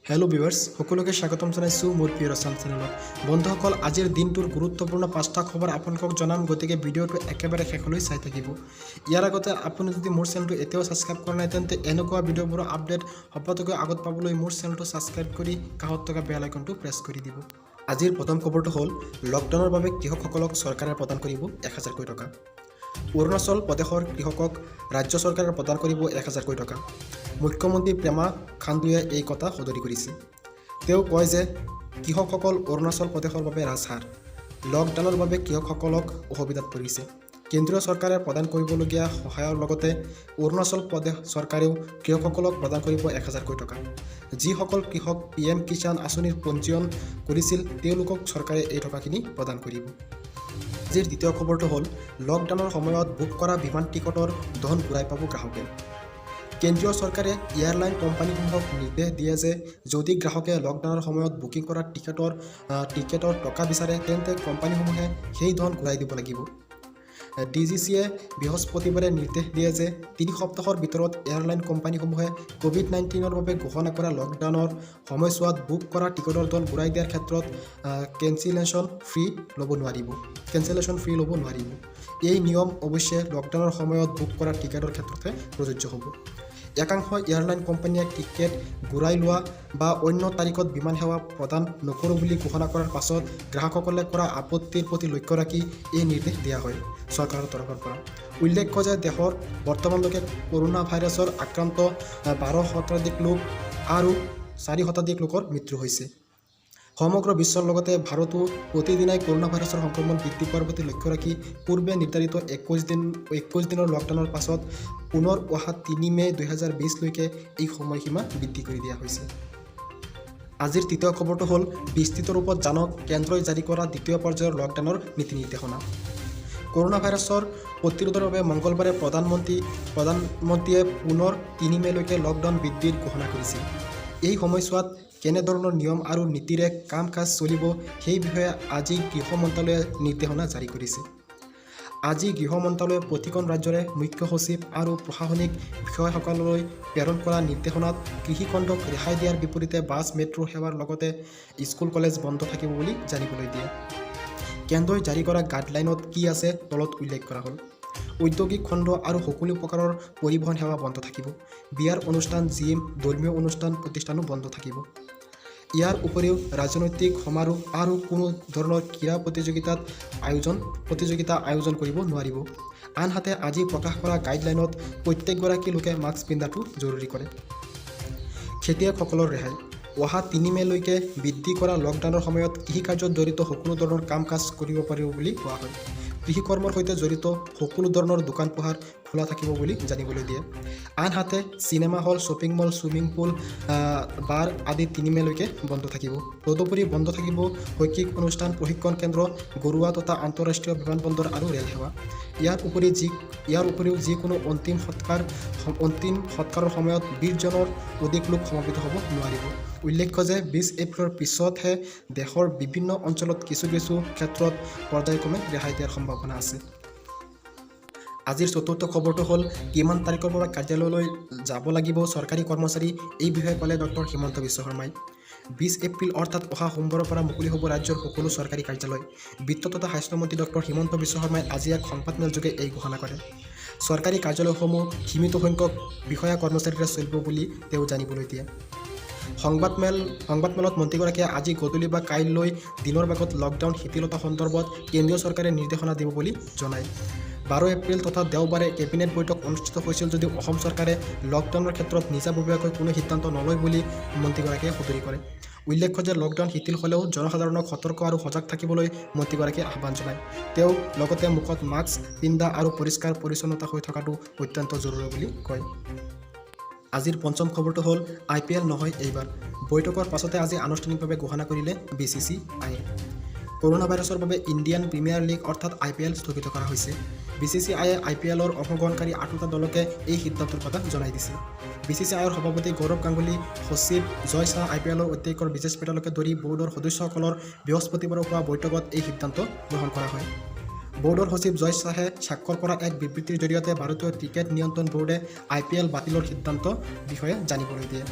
Hello' viewers, সকলোকে স্বাগতম জনাইছোঁ মোৰ প্ৰিয় আছাম চেনেলত। বন্ধুসকল, আজিৰ দিনটোৰ গুৰুত্বপূৰ্ণ পাঁচটা খবৰ আপোনালোকক জনাম, গতিকে ভিডিঅ'টো একেবাৰে শেষলৈ চাই থাকিব। ইয়াৰ আগতে আপুনি যদি মোৰ চেনেলটো এতিয়াও ছাবস্ক্ৰাইব কৰা নাই, তেন্তে এনেকুৱা ভিডিঅ'বোৰৰ আপডেট সবাতোকৈ আগত পাবলৈ মোৰ চেনেলটো ছাবস্ক্ৰাইব কৰি কাষত থকা বেল আইকনটো প্ৰেছ কৰি দিব। আজিৰ প্ৰথম খবৰটো হ'ল, লকডাউনৰ বাবে কৃষকসকলক চৰকাৰে প্ৰদান কৰিব 1000কৈ টকা। অৰুণাচল প্ৰদেশৰ কৃষকক ৰাজ্য চৰকাৰে প্ৰদান কৰিব 1000কৈ টকা। মুখ্যমন্ত্ৰী প্ৰেমা খাণ্ডুৱে এই কথা সদৰি কৰিছে। তেওঁ কয় যে কৃষকসকল অৰুণাচল প্ৰদেশৰ বাবে ৰাজহাড়। লকডাউনৰ বাবে কৃষকসকলক অসুবিধাত পৰিছে। কেন্দ্ৰীয় চৰকাৰে প্ৰদান কৰিবলগীয়া সহায়ৰ লগতে অৰুণাচল প্ৰদেশ চৰকাৰেও কৃষকসকলক প্ৰদান কৰিব 1000কৈ টকা। যিসকল কৃষক পিএম কিষাণ আঁচনিৰ পঞ্জীয়ন কৰিছিল, তেওঁলোকক চৰকাৰে এই টকাখিনি প্ৰদান কৰিব। আজিৰ দ্বিতীয় খবৰটো হ'ল, লকডাউনৰ সময়ত বুক কৰা বিমান টিকটৰ ধন ঘূৰাই পাব গ্ৰাহকে। কেন্দ্ৰীয় চৰকাৰে এয়াৰলাইন কোম্পানীসমূহক নিৰ্দেশ দিয়ে যে যদি গ্ৰাহকে লকডাউনৰ সময়ত বুকিং কৰা টিকেটৰ টকা বিচাৰে, তেন্তে কোম্পানীসমূহে সেই ধন ঘূৰাই দিব লাগিব। ডিজিচিএ বৃহস্পতিবাৰে নিৰ্দেশ দিয়ে যে 3 সপ্তাহৰ ভিতৰত এয়াৰলাইন কোম্পানীসমূহে ক'ভিড-19ৰ বাবে ঘোষণা কৰা লকডাউনৰ সময়ছোৱাত বুক কৰা টিকটৰ ধন ঘূৰাই দিয়াৰ ক্ষেত্ৰত কেঞ্চেলেশ্যন ফি ল'ব নোৱাৰিব। এই নিয়ম অৱশ্যে লকডাউনৰ সময়ত বুক কৰা টিকেটৰ ক্ষেত্ৰতহে প্ৰযোজ্য হ'ব। একাংশ এয়াৰলাইন কোম্পানীয়ে টিকেট ঘূৰাই লোৱা বা অন্য তাৰিখত বিমান সেৱা প্ৰদান নকৰোঁ বুলি ঘোষণা কৰাৰ পাছত গ্ৰাহকসকলে কৰা আপত্তিৰ প্ৰতি লক্ষ্য ৰাখি এই নিৰ্দেশ দিয়া হয় চৰকাৰৰ তৰফৰ পৰা। উল্লেখ্য যে দেশৰ বৰ্তমানলৈকে কৰোণা ভাইৰাছৰ আক্ৰান্ত 12 শতাধিক লোক আৰু 4 শতাধিক লোকৰ মৃত্যু হৈছে। সমগ্ৰ বিশ্বৰ লগতে ভাৰতো প্ৰতিদিনাই কৰোণা ভাইৰাছৰ সংক্ৰমণ বৃদ্ধি পোৱাৰ প্ৰতি লক্ষ্য ৰাখি পূৰ্বে নিৰ্ধাৰিত 21 দিনৰ লকডাউনৰ পাছত পুনৰ অহা 3 মে' 2020লৈকে এই সময়সীমা বৃদ্ধি কৰি দিয়া হৈছে। আজিৰ তৃতীয় খবৰটো হ'ল, বিস্তৃত ৰূপত জানক কেন্দ্ৰই জাৰি কৰা দ্বিতীয় পৰ্যায়ৰ লকডাউনৰ নীতি নিৰ্দেশনা। কৰোণা ভাইৰাছৰ প্ৰতিৰোধৰ বাবে মংগলবাৰে প্ৰধানমন্ত্ৰীয়ে পুনৰ 3 মে'লৈকে লকডাউন বৃদ্ধিৰ ঘোষণা কৰিছিল। এই সময়ছোৱাত কেনেধৰণৰ নিয়ম আৰু নীতিৰে কাম কাজ চলিব, সেই বিষয়ে আজি গৃহ মন্ত্ৰালয়ে নিৰ্দেশনা জাৰি কৰিছে। আজি গৃহ মন্ত্ৰালয়ে প্ৰতিখন ৰাজ্যৰে মুখ্য সচিব আৰু প্ৰশাসনিক বিষয়াসকললৈ প্ৰেৰণ কৰা নিৰ্দেশনাত কৃষিখণ্ডক ৰেহাই দিয়াৰ বিপৰীতে বাছ, মেট্ৰ' সেৱাৰ লগতে স্কুল, কলেজ বন্ধ থাকিব বুলি জানিবলৈ দিয়ে। কেন্দ্ৰই জাৰি কৰা গাইডলাইনত কি আছে, তলত উল্লেখ কৰা হ'ল। ঔদ্যোগিক খণ্ড আৰু সকলো প্ৰকাৰৰ পৰিবহণ সেৱা বন্ধ থাকিব। বিয়াৰ অনুষ্ঠান, জিম, ধৰ্মীয় অনুষ্ঠান প্ৰতিষ্ঠানো বন্ধ থাকিব। ইয়াৰ উপৰিও ৰাজনৈতিক সমাৰোহ আৰু কোনো ধৰণৰ ক্ৰীড়া প্ৰতিযোগিতা আয়োজন কৰিব নোৱাৰিব। আনহাতে, আজি প্ৰকাশ কৰা গাইডলাইনত প্ৰত্যেকগৰাকী লোকে মাস্ক পিন্ধাটো জৰুৰী কৰে। খেতিয়কসকলৰ ৰেহাই। অহা 3 মে'লৈকে বৃদ্ধি কৰা লকডাউনৰ সময়ত কৃষিকাৰ্যত জড়িত সকলো ধৰণৰ কাম কাজ কৰিব পাৰিব বুলি কোৱা হয়। কৃষিকৰ্মৰ সৈতে জড়িত সকলো ধৰণৰ দোকান পোহাৰ খোলা থাকিব বুলি জানিবলৈ দিয়ে। আনহাতে, cinema hall, shopping mall, swimming pool, বাৰ আদি 3 মে'লৈকে বন্ধ থাকিব। তদুপৰি বন্ধ থাকিব শৈক্ষিক অনুষ্ঠান, প্ৰশিক্ষণ কেন্দ্ৰ, ঘৰুৱা তথা আন্তঃৰাষ্ট্ৰীয় বিমানবন্দৰ আৰু ৰেল সেৱা। ইয়াৰ উপৰিও যিকোনো অন্তিম সৎকাৰৰ সময়ত 20 জনৰ অধিক লোক সমবেত হ'ব নোৱাৰিব। উল্লেখ্য যে 20 এপ্ৰিলৰ পিছতহে দেশৰ বিভিন্ন অঞ্চলত কিছু কিছু ক্ষেত্ৰত পৰ্যায়ক্ৰমে ৰেহাই দিয়াৰ সম্ভাৱনা আছে। আজিৰ চতুৰ্থ খবৰটো হ'ল, কিমান তাৰিখৰ পৰা কাৰ্যালয়লৈ যাব লাগিব চৰকাৰী কৰ্মচাৰী, এই বিষয়ে ক'লে ডক্টৰ হিমন্ত বিশ্ব শৰ্মাই। 20 এপ্ৰিল অৰ্থাৎ অহা সোমবাৰৰ পৰা মুকলি হ'ব ৰাজ্যৰ সকলো চৰকাৰী কাৰ্যালয়। বিত্ত তথা স্বাস্থ্যমন্ত্ৰী ডক্টৰ হিমন্ত বিশ্ব শৰ্মাই আজি এক সংবাদমেলযোগে এই ঘোষণা কৰে। চৰকাৰী কাৰ্যালয়সমূহ সীমিত সংখ্যক বিষয়া কৰ্মচাৰীৰে চলিব বুলি তেওঁ জানিবলৈ দিয়ে। সংবাদমেলত মন্ত্ৰীগৰাকীয়ে আজি গধূলি বা কাইলৈ দিনৰ ভাগত লকডাউন শিথিলতা সন্দৰ্ভত কেন্দ্ৰীয় চৰকাৰে নিৰ্দেশনা দিব বুলি জনায়। 12 এপ্ৰিল তথা দেওবাৰে কেবিনেট বৈঠক অনুষ্ঠিত হৈছিল যদিও অসম চৰকাৰে লকডাউনৰ ক্ষেত্ৰত নিজাববীয়াকৈ কোনো সিদ্ধান্ত নলয় বুলি মন্ত্ৰীগৰাকীয়ে সদৰি কৰে। উল্লেখ্য যে লকডাউন শিথিল হ'লেও জনসাধাৰণক সতৰ্ক আৰু সজাগ থাকিবলৈ মন্ত্ৰীগৰাকীয়ে আহ্বান জনায়। তেওঁ লগতে মুখত মাস্ক পিন্ধা আৰু পৰিষ্কাৰ পৰিচ্ছন্নতা হৈ থকাটো অত্যন্ত জৰুৰী বুলি কয়। আজিৰ পঞ্চম খবৰটো হ'ল, আইপিএল নহয় এইবাৰ। বৈঠকৰ পাছতে আজি আনুষ্ঠানিকভাৱে ঘোষণা কৰিলে বিচিচিআইয়ে। কৰোণা ভাইৰাছৰ বাবে ইণ্ডিয়ান প্ৰিমিয়াৰ লীগ অৰ্থাৎ আইপিএল স্থগিত কৰা হৈছে। বিচিচিআইয়ে আইপিএলৰ অংশগ্ৰহণকাৰী আঠোটা দলকে এই সিদ্ধান্তৰ কথা জনাই দিছে। বিচিচিআইৰ সভাপতি গৌৰৱ গাংগুলী, সচিব জয় শ্বাহ, আইপিএলৰ অধ্যক্ষ ব্ৰিজেশ পেটেলকে ধৰি বৰ্ডৰ সদস্যসকলৰ বৃহস্পতিবাৰে হোৱা বৈঠকত এই সিদ্ধান্ত গ্ৰহণ কৰা হয়। বৰ্ডৰ সচিব জয় শ্বাহে স্বাক্ষৰ কৰা এক বিবৃতিৰ জৰিয়তে ভাৰতীয় ক্ৰিকেট নিয়ন্ত্ৰণ বৰ্ডে আইপিএল বাতিলৰ সিদ্ধান্ত বিষয়ে জানিবলৈ দিয়ে।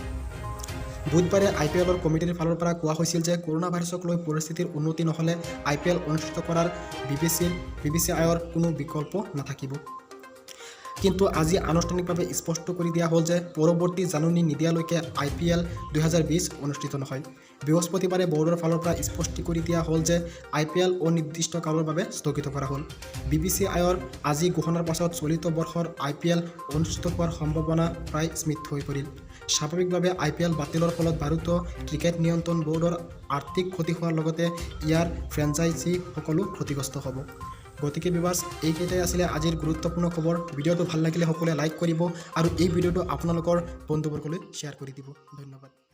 বুধবাৰে আই পি এলৰ কমিটিৰ ফালৰ পৰা কোৱা হৈছিল যে কৰোণা ভাইৰাছক লৈ পৰিস্থিতিৰ উন্নতি নহ'লে আই পি এল অনুষ্ঠিত কৰাৰ বি বি চি আইৰ কোনো বিকল্প নাথাকিব। কিন্তু আজি আনুষ্ঠানিকভাৱে স্পষ্ট কৰি দিয়া হ'ল যে পৰৱৰ্তী জাননী নিদিয়ালৈকে আই পি এল 2020 অনুষ্ঠিত নহয়। বৃহস্পতিবাৰে ব'ৰ্ডৰ ফালৰ পৰা স্পষ্ট কৰি দিয়া হ'ল যে আই পি এল অনিৰ্দিষ্ট কালৰ বাবে স্থগিত কৰা হ'ল। বি বি চি আইৰ আজি ঘোষণাৰ পাছত চলিত বৰ্ষৰ আই পি এল অনুষ্ঠিত হোৱাৰ সম্ভাৱনা প্ৰায় সীমিত হৈ পৰিল। স্বাভাৱিকভাৱে আই পি এল বাতিলৰ ফলত ভাৰতীয় ক্ৰিকেট নিয়ন্ত্ৰণ ব'ৰ্ডৰ আৰ্থিক ক্ষতি হোৱাৰ লগতে ইয়াৰ ফ্ৰেঞ্চাইজিসকলো ক্ষতিগ্ৰস্ত হ'ব। গতিকে ভিউৱাৰ্ছ, এইকেইটাই আছিলে আজিৰ গুৰুত্বপূৰ্ণ খবৰ। ভিডিঅ'টো ভাল লাগিলে সকলোৱে লাইক কৰিব আৰু এই ভিডিঅ'টো আপোনালোকৰ বন্ধুবৰ্গলৈ শ্বেয়াৰ কৰি দিব। ধন্যবাদ।